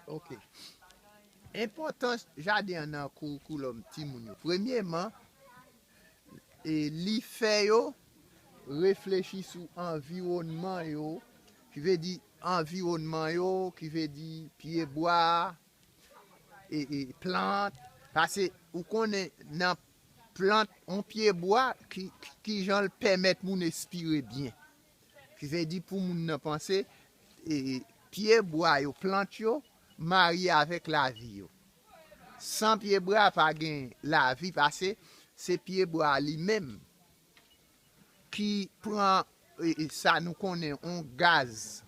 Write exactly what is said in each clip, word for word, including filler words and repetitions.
Ok. Enpòtans jaden an nan kourikoulòm timoun yo. Premyeman, e li fè yo reflechi sou anviwònman yo, ki vle di anviwònman yo, ki vle di pyebwa, e, e plant. Paske ou konnen nan plant, yon pyebwa ki, ki, ki jan l pèmèt moun espire byen. Ki vle di pou moun nan panse, e, pyebwa yo, plant yo, marye avèk lavi yo. San pyebwa pa gen lavi, paske se pyebwa li menm ki pran, e, e, sa nou konnen, yon gaz,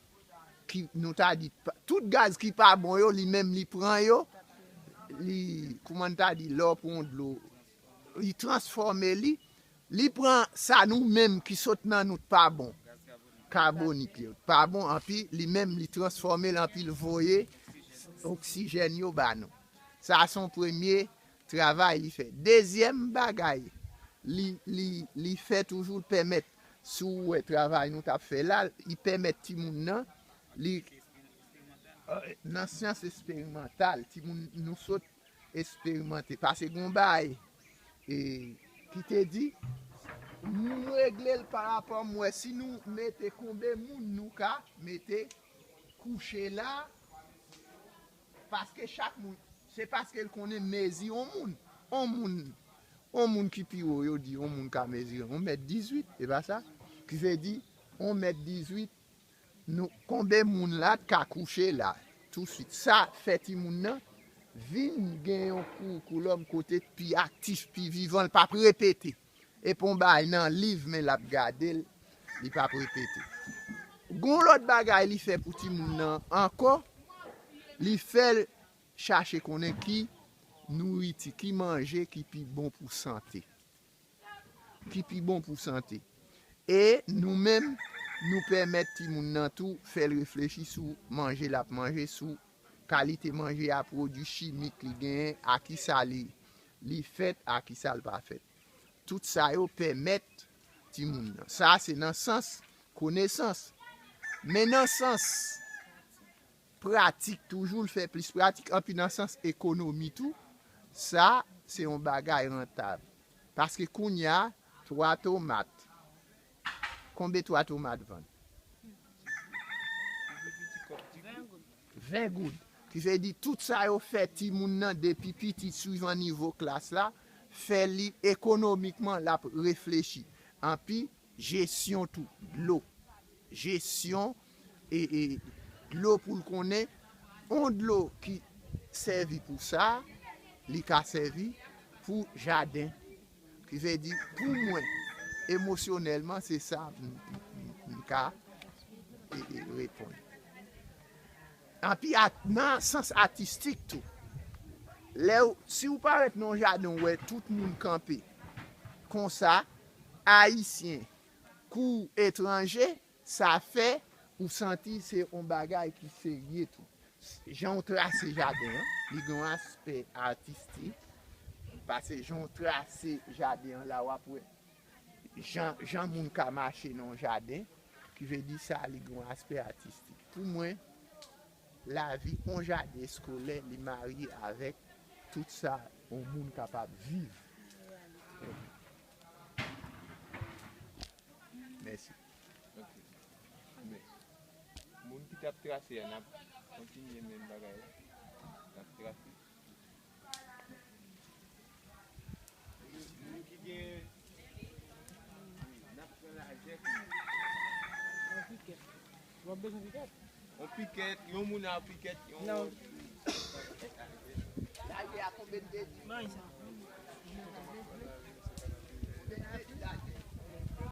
ki, nou ta di, pa- tout gaz ki pa bon yo, li menm li pran yo, li, kouman n ta di, lè w pran dlo, li transfòme li, li pran sa nou menm ki sot nan nou t pa bon, kabonik yo t pa bon, anpi li menm li transfòme l, anpi l voye oksijèn yo ba nou. Sa se yon premye travay li fè. Dezyèm bagay li, li, li fè toujou, l pèmèt, si w wè travay nou t ap fè la, li pèmèt timoun nan, li, e, nan syans esperimantal, timoun nou sot esperimante. Paske gen yon bagay, e, ki te di, m regle l pa rapò m wè si nou mete konbe moun nou ka mete kouche la, paske chak moun, se paske l konnen mezi yon moun. Yon moun, yon moun ki pi wo, yo di yon moun ka mezire yon mèt dizuit, e pa sa? Ki vle di, yon mèt dizuit, nou, konbe moun la t ka kouche la, touswit. Sa fè timoun nan vin gen yon kourikoulòm kote pi aktif, pi vivan, l p ap repete. Epi yon bagay nan liv, men l ap gade l, li p ap repete. Gon lòt bagay li fè pou timoun nan ankò, li fè l chache konnen ki nouriti, ki manje ki pi bon pou sante. Ki pi bon pou sante. E nou menm, nou pèmèt timoun nan tou fè l reflechi sou manje l ap manje, sou kalite manje a, pwodui chimik li genyen, a ki sa li, li fèt, a ki sa l pa fèt. Tout sa yo pèmèt timoun nan. Sa se nan sans konesans. Men nan sans pratik toujou, l fè plis pratik, anpi nan sans ekonomi tou, sa se yon bagay rantab. Paske kounye a, twa tomat, konbe twa tomat vann? Ven goud. Ki vle di tout sa yo fè timoun nan depi piti, swivan nivo klas la, fè li ekonomikman, l ap reflechi. Anpi jesyon tou, dlo. Jesyon, e, e, dlo pou l konnen, yon dlo ki sèvi pou sa, li ka sèvi pou jaden. Ki vle di, pou mwen, emosyonèlman, se sa m, m, m, m ka, e, e, reponn. Anpi a- nan sans atistik tou. Lè w, si w parèt nan yon jaden, w wè tout moun kanpe konsa, ayisyen kou etranje, sa fè ou santi se yon bagay ki serye tou. Jan w trase jaden an, li gen yon aspè atistik. Paske jan w trase jaden an la, w ap wè jan, jan moun ka mache nan yon jaden, ki vle di sa, li gen yon aspè atistik. Pou mwen, lavi yon jaden eskolè, li marye avèk tout sa yon moun kapab viv. Mèsi. Ok. Men, moun ki t ap trase a, n ap kontinye menm bagay la. N ap trase. Moun ki gen, n ap pran lajè. Yon pikèt. W ap bezwen pikèt? Yon pikèt, yon moun a pikèt, yon. Non. Lajè a konbyen de di? Manje sa. Konbyen de di lajè?